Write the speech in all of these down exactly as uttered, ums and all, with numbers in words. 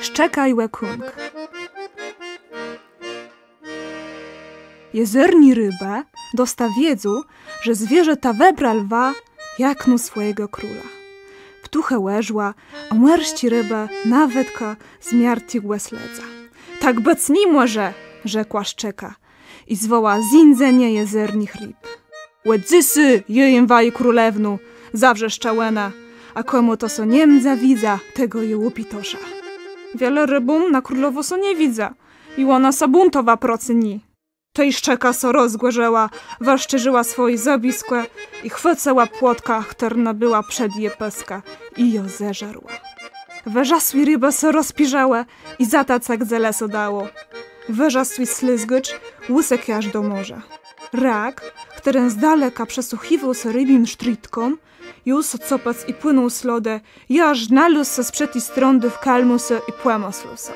Szczeka i òkónk. Jezérny rëbë dosta wiedzą, że zwierzãta wëbrałë wa jakno swòjégò króla. Ptôchë òżëłë, a mòrsczé rëbë nawetka zmiartłégò sledza. Tak bëc ni mòże, rzekła szczeka i zwòła zéńdzenié jezérnëch rib. Òd dzysô jô jem waji królewną, zawrzeszcza òna, a kòmù to sã nie mdze widza, tegò jô ùpitosza. Wiele rëbóm na królewą sã nie widza i òna sã bùntowa procëm ni. Tej szczeka sã rozgòrzëła, wëszczérzëła swòje zãbiskò i chwëcëła płotkã, chtërna bëła przed ji pëskã, i jã zeżarła. Wërzasłé ribë sã rozpiérzałë i zatacëc, dze le sã dało. Wërzasłi slëzgôcz ùsekł jaż do mòrza. Rak, chtëren z daleka przësłëchiwôł sã ribim sztritkom, jął sã copac i płënął slôdë, jaż nalôzł sã sprzed ti strądë w kalmùsë i pòmëslôł so: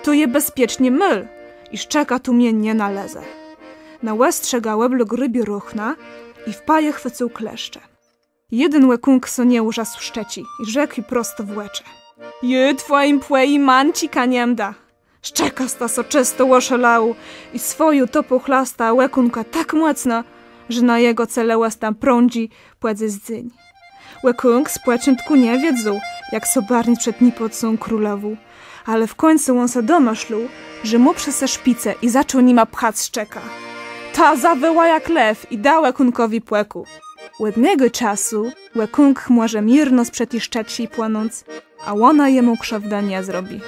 Tu je bezpieczny môl i szczeka tu mie nie nalezë. Na òstrzëga òblôkł rëbié ruchna i w paje chwëcył kleszcze. Jeden òkónk sã nie ùrzasł szczeczi i rzekł prosto w òczë: Jô twòjim pòjimancëkã nie mdã. Szczeka sta sã czësto òszalała i swòją topą chlasta òkónka tak mòcno, że na jegò celëwòsc tam prądzy pòdze dzéń. Òkónk z pòczątkù nie wiedzôł, jak sã barnic przed nipòcną królewą, ale w kùńcu òn sã domëslôł, że mô przë se szpicë i zaczął nima pchac szczekã. Ta zawëła jak lew i da òkónkòwi pòkù. Òd negò czasu òkónk mòże mierno sprzed ti szczeczi płënąc, a òna jemù krziwdë nie zrobi.